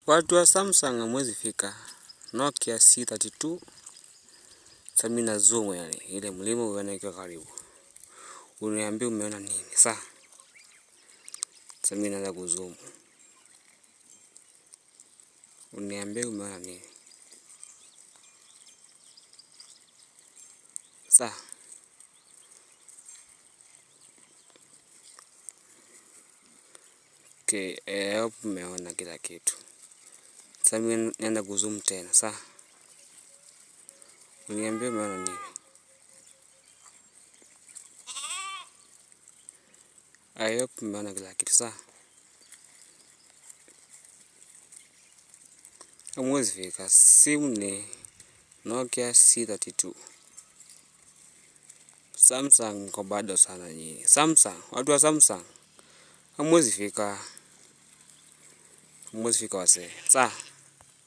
Watu wa Samsung hamwezi fika. Nokia C32. Sasa mimi na zoom yani ile mlima uone ikiwa karibu. Uniambie umeona nini? Sasa mimi naanza kuzoom. Uniambie umeona nini? Sasa okay, hope umeona kila kitu. Sasa mimi naenda kuzoom tena. Sasa uniambie umeona nini? I hope umeona kila kitu. Sasa hamwezi fika. Simu ni Nokia C32. Samsung mko bado sana nyinyi. Samsung, watu wa Samsung hamwezi fika. Hamwezi fika wasee. Sawa.